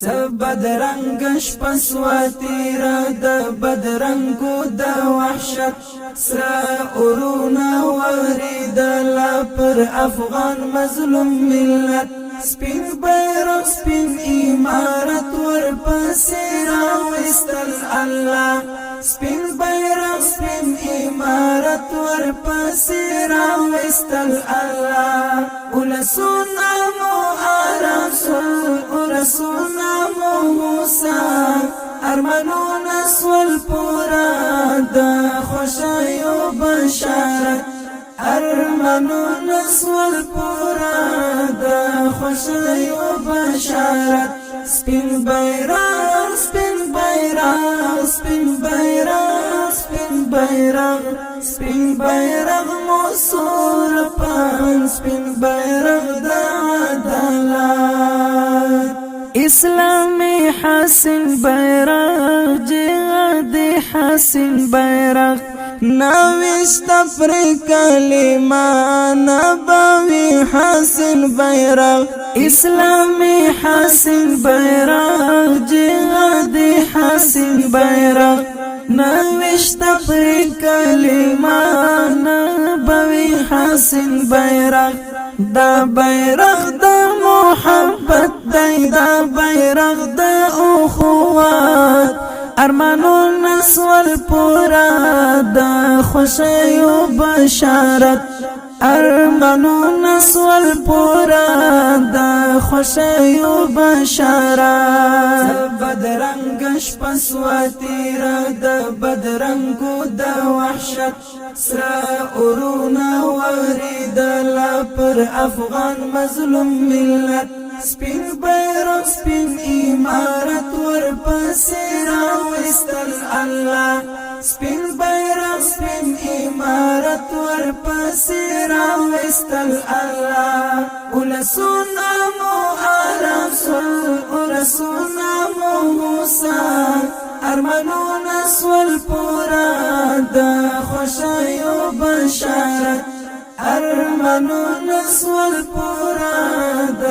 بدرنګ شپه سوه تېره، د بدرنګو د وحشت سره اورونه ورېدله پر افغان مظلوم ملت. سپین بیرغ، سپین امارت ورپسې راوستل الله. سپین بیرغ، سپین امارت ورپسې راوستل الله. ولسونه مو آرام سول، ولسونه مو موسی، ارمنونه سول پورا د خوشیو بشارت. ارمنونه سول پورا د خوشیو بشارت. سپین بیرغ، سپین بیرغ، سپین بیرغ، سپین بیرغ، سپین بیرغ مو سور پان، سپین بیرغ د عدالت. اسلامي حسن بیرغ، جهاد حسن بیرغ. نوشت پر کلمه نبوي حسن بیرغ. اسلامي حسن بیرغ، جهاد حسن بیرغ. نوشت پر کلمه نبوي حسن بیرغ. دا بیرغ د محبت دی، دا بیرغ د اخوات. ارمانونه سول پورا د خوشیو بشارت. ارمانونه سول پورا د خوشیو بشارت. بدرنګ شپه سوه تېره، د بدرنګو د وحشت سره اورونه ورېدله پر افغان مظلوم ملت. سپین بیرغ، سپین امارت ورپسې راوستل الله. سپین بیرغ، سپین امارت ورپسې راوستل الله. ولسونه مو آرام سول، ولسونه مو موسی، ارمنونه سول پورا د خوشیو بشارت. ارمنونه سول پورا د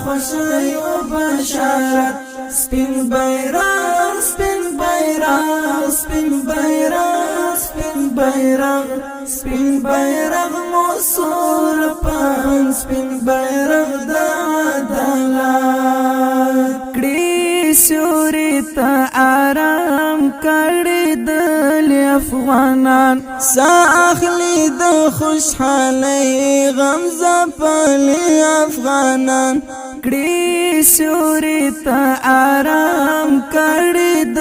خوشیو بشارت. سپین بیرغ، سپین بیرغ، سپین بیرغ، سپین بیرغ، سپین بیرغ مو سور پان، سپین بیرغ د عدالت. کړي سوري ته آرام کړي د افغانان. سا اخلي د خوشحالۍ غم زپلي افغانان. کړي سوري ته آرام کړي د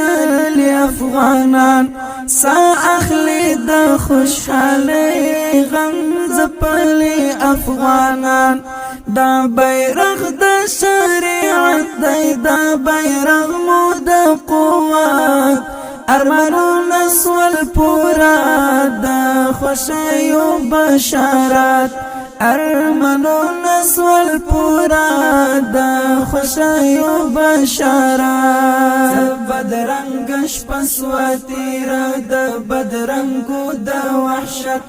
افغانان. سا اخلي د خوشحالۍ غم زپلي افغانان. دا بیرغ د شریعت دی، دا بیرغ مو د قوت. ارمانونه سول پورا د خوشیو بشارت. ارمانونه سول پورا د خوشیو بشارت. بدرنګ شپه سوه تېره، د بدرنګو د وحشت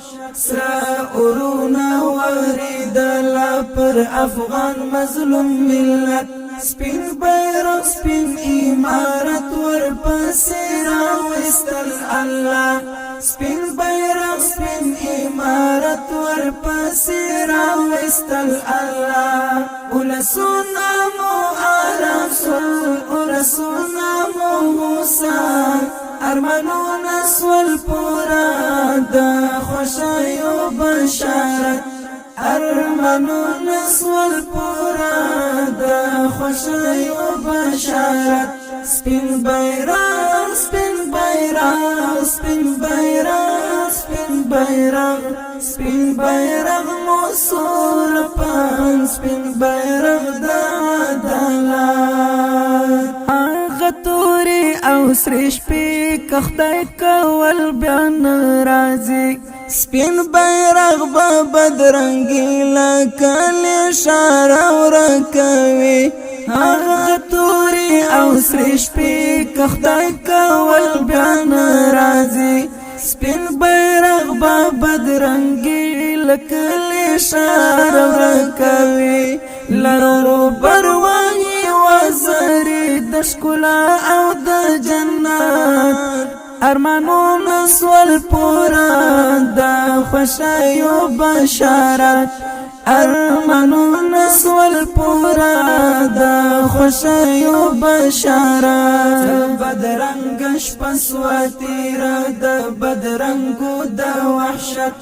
سره اورونه ورېدله پر افغان مظلوم ملت. سپین بیرغ، سپین امارت ورپسې راوستل الله. سپین بیرغ، سپین امارت ورپسې راوستل الله. ولسونه مو آرام سول، ولسونه مو موسی، ارمنونه سول پورا د خوشیو بشارت. ارمنونه سول پورا د خوشیو بشارت. سپین بیرغ، سپین بیرغ، سپین بیرغ، سپین بیرغ، سپین بیرغ مو سور پان، سپین بیرغ د عدالت. هغه تورې او سرې شپې که خدای کول بیا نه راځي. سپین بیرغ به بدرنګي لکه ښار ورکوي. هغه تورې او سرې شپې که خدای کول بیا نه راځي. سپین بیرغ به بدرنګي لکه ښار ورکوي. لرو برواني وزرې د ښکلا او د جنت. ارمانونه سول پورا د خوشایو بشارت، ارمانونه سول پورا د خوشایو بشارت. بدرنګ شپه سوه تېره د بدرنګو د وحشت،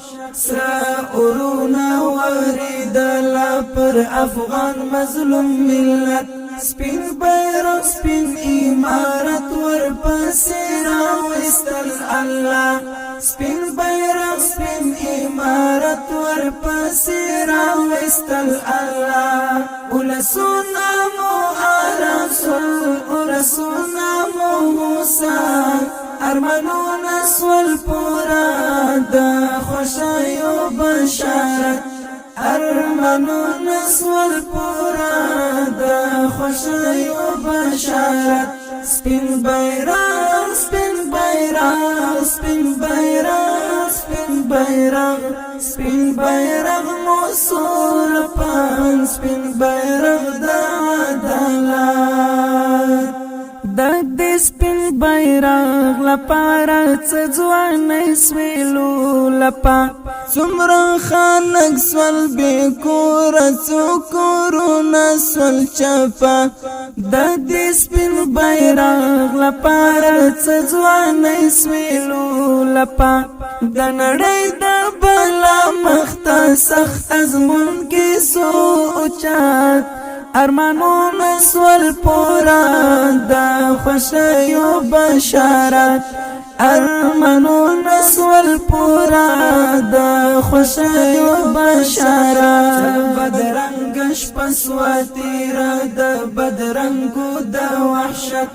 سره اورونه ورېدله پر افغان مظلوم ملت. سپین بیرغ سپین امارت ورپسې راوستل الله، سپین بیرغ سپین امارت ورپسې راوستل الله. ولسونه مو آرام سول، ولسونه مو موسی، ارمانونه سول پورا د خوشایو بشارت، ارمانونه سول پورا د خوشایو بشارت. سپین بیرغ سپین بیرغ سپین بیرغ سپین بیرغ، سپین بیرغ مو سور پان، سپین بیرغ د عدالت. د دې سپین بیرغ لپاره څه ځوانۍ سویلو لپا، څومره خلک سول بې کوره، څو کورونه سول چپه. د دې سپین بیرغ لپاره څه ځوانۍ سویلو لپا، د نړۍ د بلا مخته سخت ازمون کې سو اوچت. ارمانونه سول پورا د خوشیو بشارت، ارمانونه سول پورا د خوشیو بشارت. بدرنګ شپه سوه تېره د بدرنګو د وحشت،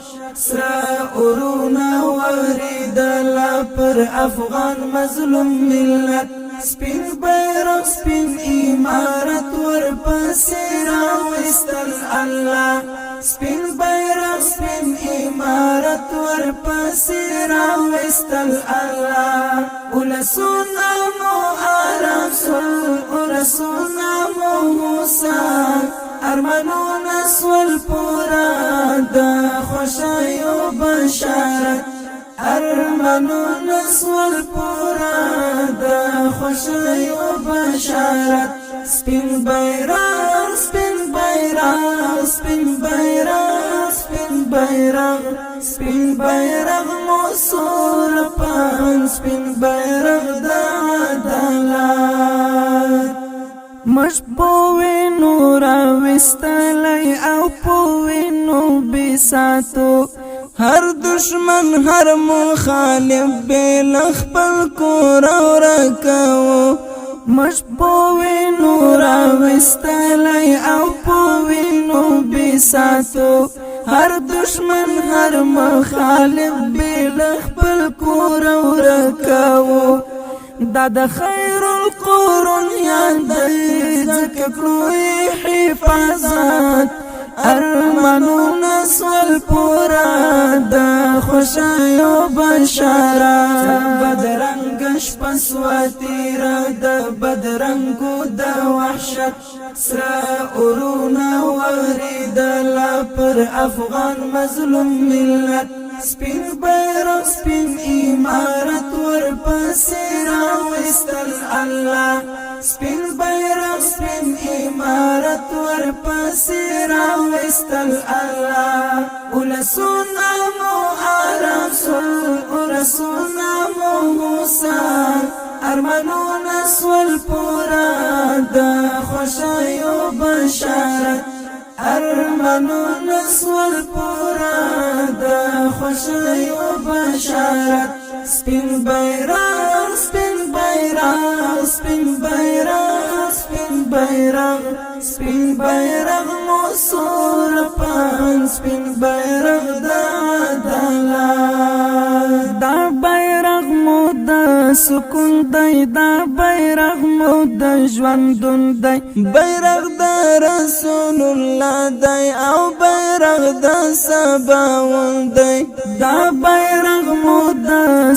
سره اورونه ورېدله پر افغان مظلوم ملت. سپین بیرغ سپین امارت ورپسې راوستل الله، سپین بیرغ سپین امارت ورپسې راوستل الله. ولسونه مو آرام سول، ولسونه مو موسی، ارمانونه سول پورا د خوشایو بشارت، ارمانونه سول پورا د خوشایو بشارت. سپین بیرغ سپین بیرغ سپین بیرغ سپین بیرغ، سپین بیرغ مو سور پان، سپین بیرغ د عدالت. مش پوینو راوستلی او پوینو بساتو، هر دشمن هر مخالف بل خپل کور ورکاو. مش پوینو راوستلی او پوینو بساتو، هر دشمن هر مخالف بل خپل کور ورکاو. دا د خیر القرون یاد دی ځکه کړو حفاظت. ارمانونه سول پورا د خوشایو بشارت. بدرنګ شپه سوه تېره د بدرنګو د وحشت، سره اورونه ورېدله پر افغان مظلوم ملت. سپین بیرغ سپین امارت ورپسې راوستل الله، سپین بیرغ سپین امارت ورپسې راوستل الله. ولسونه مو آرام سول، ولسونه مو موسی، ارمانونه سول پورا د خوشایو بشارت، ارمانونه سول پورا د خوشایو بشارت. سپین بیرغ سپین بیرغ سپین بیرغ سپین بیرغ، سپین بیرغ مو سور پان، سپین بیرغ د عدالت. دا بیرغ مو د سکون دی، دا بیرغ مو د ژوندون دی، بیرغ د رسول الله دی او بیرغ د سباوون دی. دا بیرغ مو د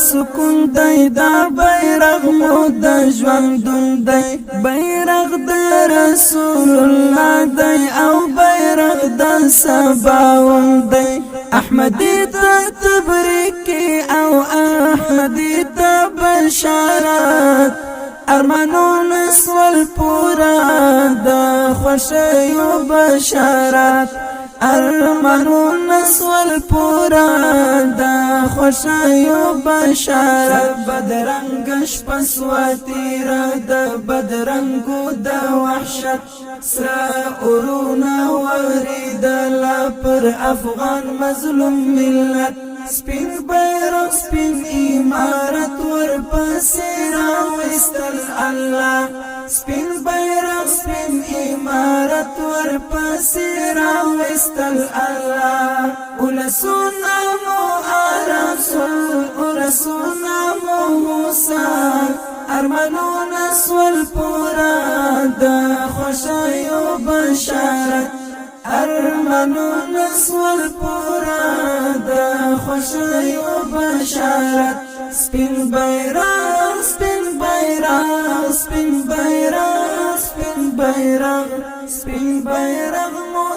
سکون دی، دا بیرغ مو د ژوندون دی، بیرغ د رسول الله دی او بیرغ د سباوون دی. احمدی ته تبریک او احمدی ته بشارت. ارمانونه سول پورا، د خوشیو بشارت. ارمانونه سول پورا، د خوشیو بشارت. بدرنګ شپه سواتیره، د بدرنګو د وحشت سره اورونه وریدل پر افغان مظلوم ملت. سپین بیرغ، سپین امارت ورپسې راوستل الله. سپین بیرغ، سپین امارت ورپسې راوستل الله. ولسونه مو آرام سول، ولسونه مو موسی. ارمانونه سول پورا، د خوشیو بشارت. ارمانونه سول پورا، د خوشیو بشارت. سپین بیرغ، سپین بیرغ، سپین بیرغ، سپین بیرغ، سپین بیرغ مو.